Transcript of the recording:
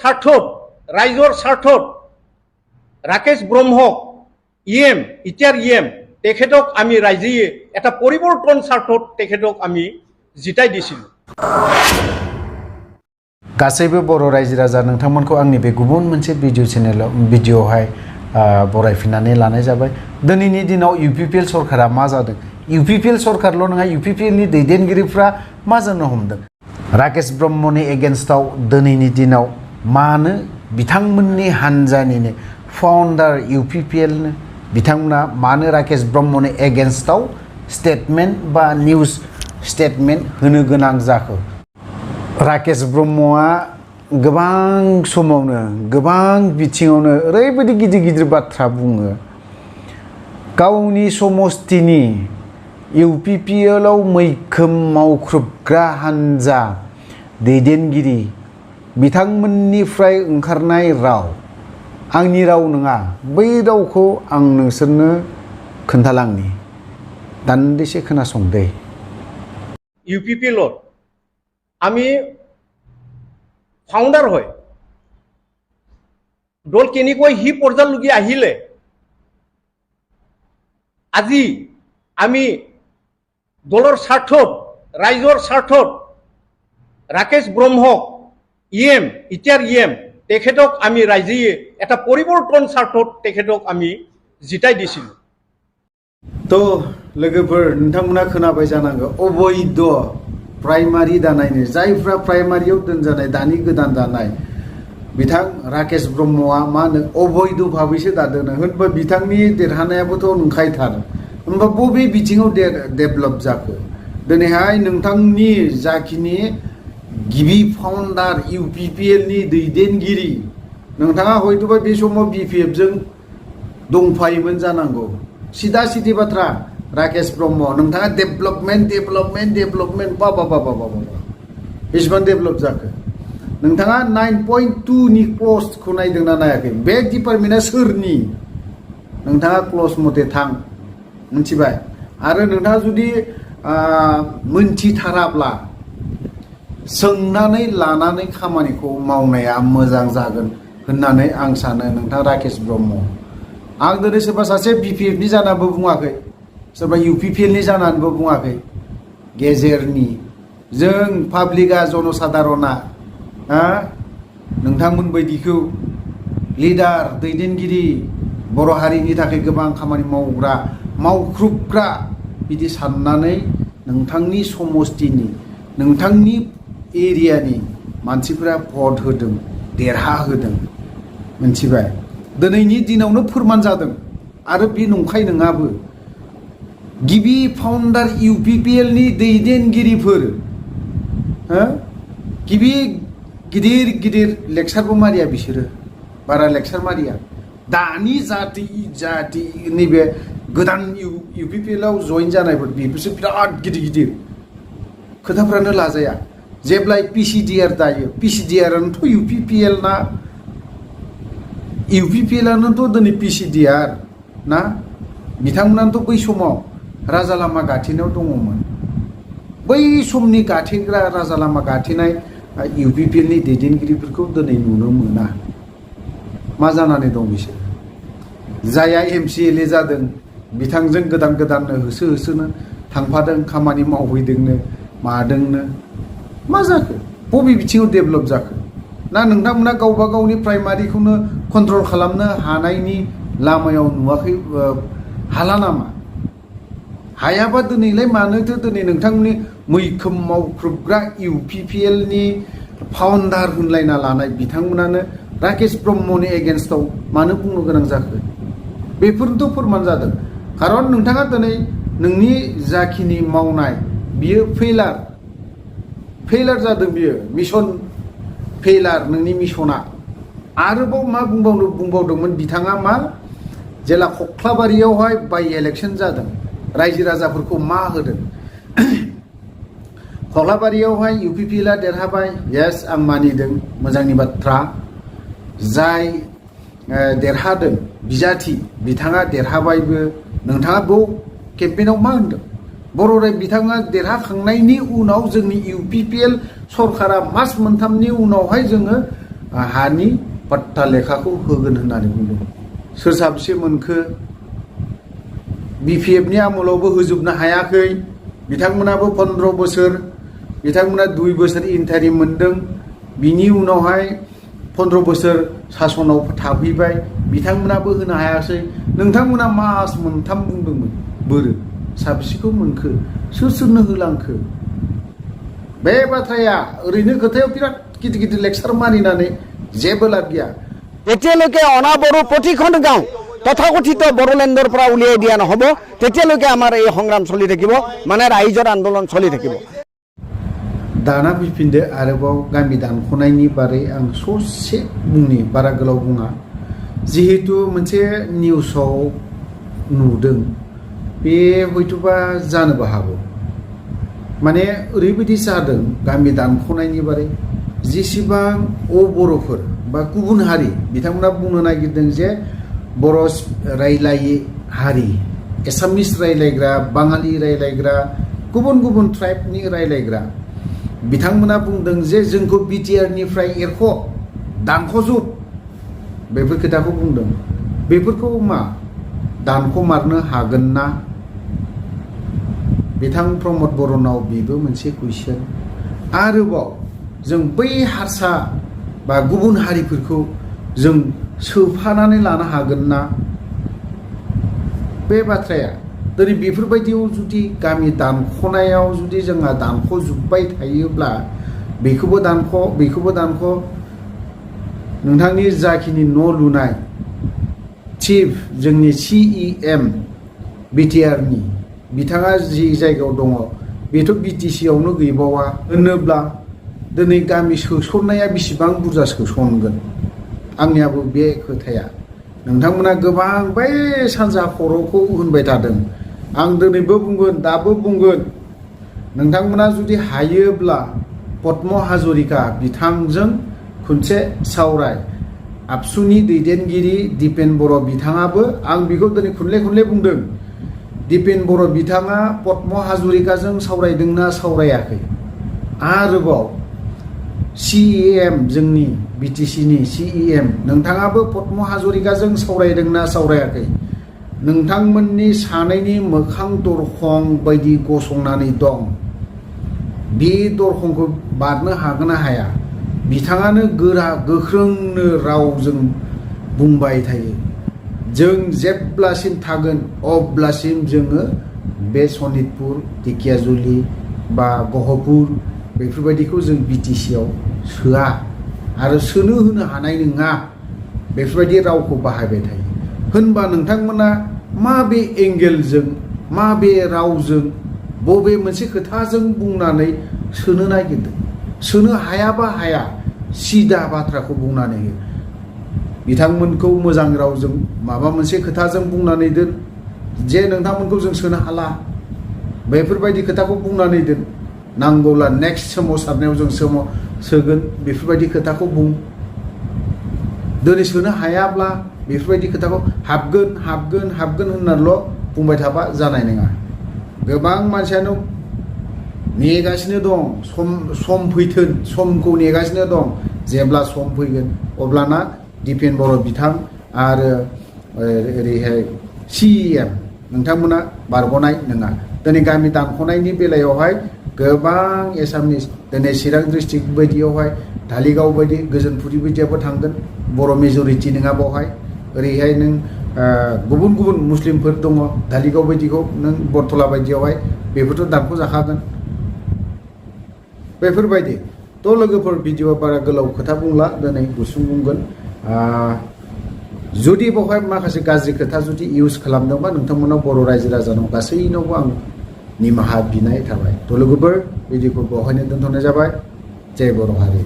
স্বাৰ্থত ৰাইজৰ স্বাৰ্থত ৰাকেশ ব্ৰহ্মক ইতিয়াৰ তেখেতক আমি ৰাইজে এটা পৰিৱৰ্তন স্বাৰ্থত তেখেতক আমি জিতাই দিছিলোঁ। गासैबो बर' रायजो राजा नोंथांमोनखौ आंनि बे गुबुन मोनसे भिडिअ'हाय बरायफिननानै लानाय जाबाय। दिनैनि दिनाव UPPL सरकारा मा जादों, UPPL सरकारल' नङा, UPPL नि दैदेनगिरिफ्रा मा जानो हमदों। राकेश ब्रह्मनि एगेन्स्टआव दिनैनि दिनाव मानो बिथांमोननि हानजानिनो फाउन्डार UPPL बिथांमोना मानो राकेश ब्रह्मनि एगेन्स्टआव स्टेटमेन्ट बा निउज स्टेटमेन्ट होनो गोनां जाखो। राकेश ब्रह्मआ गोबां समावनो गोबां बिथिङावनो ओरैबायदि गिदिर गिदिर बाथ्रा बुङो। गावनि समस्तिनि UPPL आव मैखोम मावख्रुबग्रा हानजा दैदेनगिरि बिथांमोननिफ्राय ओंखारनाय राव आंनि राव नङा, बै रावखौ आं नोंसोरनो खोन्थालांनि, दान्दिसे खोनासंदे। UPPL আমি ফাউণ্ডাৰ হয়, দল কেনেকৈ সি পৰ্যায়লৈকে আহিলে, আজি আমি দলৰ স্বাৰ্থত ৰাইজৰ স্বাৰ্থত ৰাকেশ ব্ৰহ্মক ইতিয়াৰ তেখেতক আমি ৰাইজে এটা পৰিৱৰ্তন স্বাৰ্থত তেখেতক আমি জিতাই দিছিলোঁ। তো लोगोफोर नोंथांमोना खोनाबाय जानांगौ अबैध प्राइमारि दानायनि जायफ्रा प्राइमारियाव दोनजानाय दानि गोदान दानाय बिथां राकेश ब्रह्मआ मा होनो अबैध भाबैसो दादोनो होनबा बिथांनि देरहानायाबोथ' नंखायथार। होनबा बबे बिथिङाव डेभेलप जाखो दिनैहाय नोंथांनि जाखिनि गिबि फाउन्डार UPPL नि दैदेनगिरि नोंथाङा हयतोबा बे समाव BPF जों दंफायोमोन जानांगौ। सिदा सिदि बाथ्रा राकेश ब्रह्म नोंथाङा डेभेलपमेन्ट बा बेसेबां डेभेलप जाखो नोंथाङा 9.2 नि क्लजखौ नायदोंना नायाखै? बे डिपार्टमेन्टआ सोरनि? नोंथाङा क्लज मथे थां, मिथिबाय? आरो नोंथाङा जुदि मोनथिथाराब्ला सोंनानै लानानै खामानिखौ मावनाया मोजां जागोन होननानै आं सानो। नोंथां राकेश ब्रह्म आं दिनै सोरबा सासे BPF नि जानाबो बुङाखै, सोरबा UPPL नि जानानैबो बुङाखै, गेजेरनि जों पाब्लिकआ जनसाधारना नोंथांमोन बायदिखौ लिडार दैदेनगिरि बर' हारिनि थाखाय गोबां खामानि मावग्रा मावख्रुबग्रा बिदि साननानै नोंथांनि समस्तिनि नोंथांनि एरियानि मानसिफोरा भट होदों, देरहाहोदों, मिथिबाय? दिनैनि दिनावनो फोरमान जादों आरो बे नंखाय नङाबो। गिबि फाउन्डार UPPL नि दैदेनगिरिफोर गिबि गिदिर गिदिर लेक्सारबो मारिया, बिसोरो बारा लेक्सार मारिया। दानि जाति नैबे गोदान UPPL आव जइन जानायफोर बेफोरसो बिराद गिदिर गिदिर खोथाफ्रानो लाजाया। जेब्लाय PCDR दायो, PCDR आनोथ' UPPL ना, UPPL आनोथ' दिनै PCDR ना, बिथांमोनानोथ' बै समाव राजा लामा गाथेनायाव दङमोन। बै समनि गाथेग्रा राजा लामा गाथेनाय UPPL नि दैदेनगिरिफोरखौ दिनै नुनो मोना। मा जानानै दं बिसोर? जाया MCLA जादों बिथांजों गोदान गोदाननो होसोनो थांफादों, खामानि मावहैदोंनो मादोंनो, मा जाखो? बबे बिथिङाव डेभेलप जाखो? ना नोंथांमोना गावबा गावनि प्राइमारिखौनो कन्ट्रल खालामनो हानायनि लामायाव नुवाखै? हाला नामा? हायाबा दिनैलाय मानोथो दिनै नोंथांमोननि मैखोम मावख्रुबग्रा UPPL नि फाउन्डार होनलायना लानाय बिथांमोनानो राकेश ब्रह्मनि एगेन्स्टआव मानो बुंनो गोनां जाखो? बेफोरनोथ' फोरमान जादों। खारन नोंथाङा दिनै नोंनि जाखिनि मावनाय बियो फेलार जादों, बियो मिशन फेलार, नोंनि मिशना। आरोबाव मा बुंबावदोंमोन बिथाङा मा? जेला खख्लाबारियावहाय बाइ इलेक्शन जादों, रायजो राजाफोरखौ मा होदों? खख्लाबारियावहाय UPPL आ देरहाबाय, येस आं मानिदों, मोजांनि बाथ्रा। जाय देरहादों बिजाथि बिथाङा देरहाबायबो। नोंथाङा बेयाव केम्पेइनाव मा होनदों? बर' राय बिथाङा देरहाखांनायनि उनाव जोंनि UPPL सरकारा मास मोनथामनि उनावहाय जोङो हानि पट्टा लेखाखौ होगोन होननानै बुंदों सोर साबेसे मोनखो BPFनि आमोलावबो होजोबनो हायाखै बिथांमोनाबो 15 बोसोर बिथांमोना 2 बोसोर इन्टारिम मोनदों बिनि उनावहाय 15 बोसोर सासनाव थाफैबाय बिथांमोनाबो होनो हायासै नोंथांमोना मास मोनथाम बुंदोंमोन बोरो साबेसेखौ मोनखो सोरनो होलांखो बे बाथ्राया ओरैनो खोथायाव बिराद गिदिर गिदिर लेक्सार मानिनानै जेबो लाब गैया যেতিয়ালৈকে অনাবৰু প্ৰতিখন গাঁও তথাকথিত বড়োলেণ্ডৰ পৰা উলিয়াই দিয়া নহ'ব তেতিয়ালৈকে আমাৰ এই সংগ্ৰাম চলি থাকিব মানে ৰাইজৰ আন্দোলন চলি থাকিব दाना फैफिनदो आरोबाव गामि दानख'नायनि बारै आं ससे बुंनि बारा गोलाव बुङा जिहेतु मोनसे निउसाव नुदों बे हयतोबा जानोबो हागौ माने ओरैबायदि जादों गामि दानख'नायनि बारै जेसेबां बर'फोर बा गुबुन हारि बिथांमोना बुंनो नागिरदों जे बर' रायलायै हारि एसामिस रायलायग्रा बाङालि रायलायग्रा गुबुन गुबुन ट्राइबनि रायलायग्रा बिथांमोना बुंदों जे जोंखौ बिटिआरनिफ्राय एरख' दानख'जोब बेफोर खोथाखौ बुंदों बेफोरखौ मा दानख'मारनो हागोन ना बिथां प्रमद बर'नाव बेबो मोनसे कुइसन आरोबाव जों बै हारसा बा गुबुन हारिफोरखौ जों सोफानानै लानो हागोन ना बे बाथ्राया दिनै बेफोरबायदियाव जुदि गामि दानख'नायाव जुदि जोंहा दानख'जोब्बाय थायोब्ला बेखौबो दानख' नोंथांनि जाखिनि न' लुनाय चिफ जोंनि CEM बिटिआरनि बिथाङा जि जायगायाव दङ बेथ' BTCआवनो गैबावा होनोब्ला दिनै गामि सोसननाया बेसेबां बुरजा सोसनगोन आंनियाबो बे खोथाया नोंथांमोना गोबां बै सानजा खर'खौ होनबाय थादों आं दिनैबो बुंगोन दाबो बुंगोन नोंथांमोना जुदि हायोब्ला पद्म हाजरिका बिथांजों खनसे सावराय आबसुनि दैदेनगिरि दिपेन बर' बिथाङाबो आं बेखौ दिनै खनले बुंदों दिपेन बर' बिथाङा पद्म हाजरिकाजों सावरायदोंना सावरायाखै आरोबाव CEM जोंनि BTCनि CEM नोंथाङाबो पद्म हाजरिकाजों सावरायदोंना सावरायाखै नोंथांमोननि सानैनि मोखां दरखं बायदि गसंनानै दं बे दरखंखौ बारनो हागोन ना हाया बिथाङानो गोरा गोख्रोंनो रावजों बुंबाय थायो जों जेब्लासिम थागोन अब्लासिम जोङो बे सनितपुर ढेकियाजुलि बा गहपुर बेफोरबायदिखौ जों BTCआव सोआ आरो सोनो होनो हानाय नङा बेफोरबायदि रावखौ बाहायबाय थायो होनबा नोंथांमोना माबे एंगेलजों माबे रावजों बबे मोनसे खोथाजों बुंनानै सोनो नागिरदों सोनो हायाबा हाया सिदा बाथ्राखौ बुंनानै हो बिथांमोनखौ मोजां रावजों माबा मोनसे खोथाजों बुंनानै दोन जे नोंथांमोनखौ जों सोनो हाला बेफोरबायदि खोथाखौ बुंनानै दोन नांगौला नेक्स्ट सोमावसारनायाव जों सोगोन बेफोरबायदि खोथाखौ बुं दिनै सोनो हायाब्ला बेफोरबायदि खोथाखौ हाबगोन होननानैल' बुंबाय थाबा जानाय नङा गोबां मानसियानो नेगासिनो दं सम फैथों समखौ नेगासिनो दं जेब्ला सम फैगोन अब्लाना दिपेन बर' बिथां आरो ओरैहाय CEM नोंथांमोना बारग'नाय नङा दिनै गामि दानख'नायनि बेलायावहाय गोबां एसामिस दिनै चिरां डिस्ट्रिक्ट बायदियावहाय धालिगाव बायदि गोजोनपुरि बायदियाबो थांगोन बर' मेजरिटि नङा बावहाय ओरैहाय नों गुबुन गुबुन मुस्लिमफोर दङ धालिगाव बायदिखौ नों बरथला बायदियावहाय बेफोरथ' दानख' जाखागोन बेफोरबायदि थ' लोगोफोर भिडिअआ बारा गोलाव खोथा बुंला दिनै गुसुं बुंगोन जुदि बावहाय माखासे गाज्रि खोथा जुदि इउज खालामदोंबा नोंथांमोनाव बर' रायजो राजानाव गासैनावबो आं निमाहा बिनाय थाबाय थ' लोगोफोर भिडिअखौ बावहायनो दोनथ'नाय जाबाय जय बर' हारि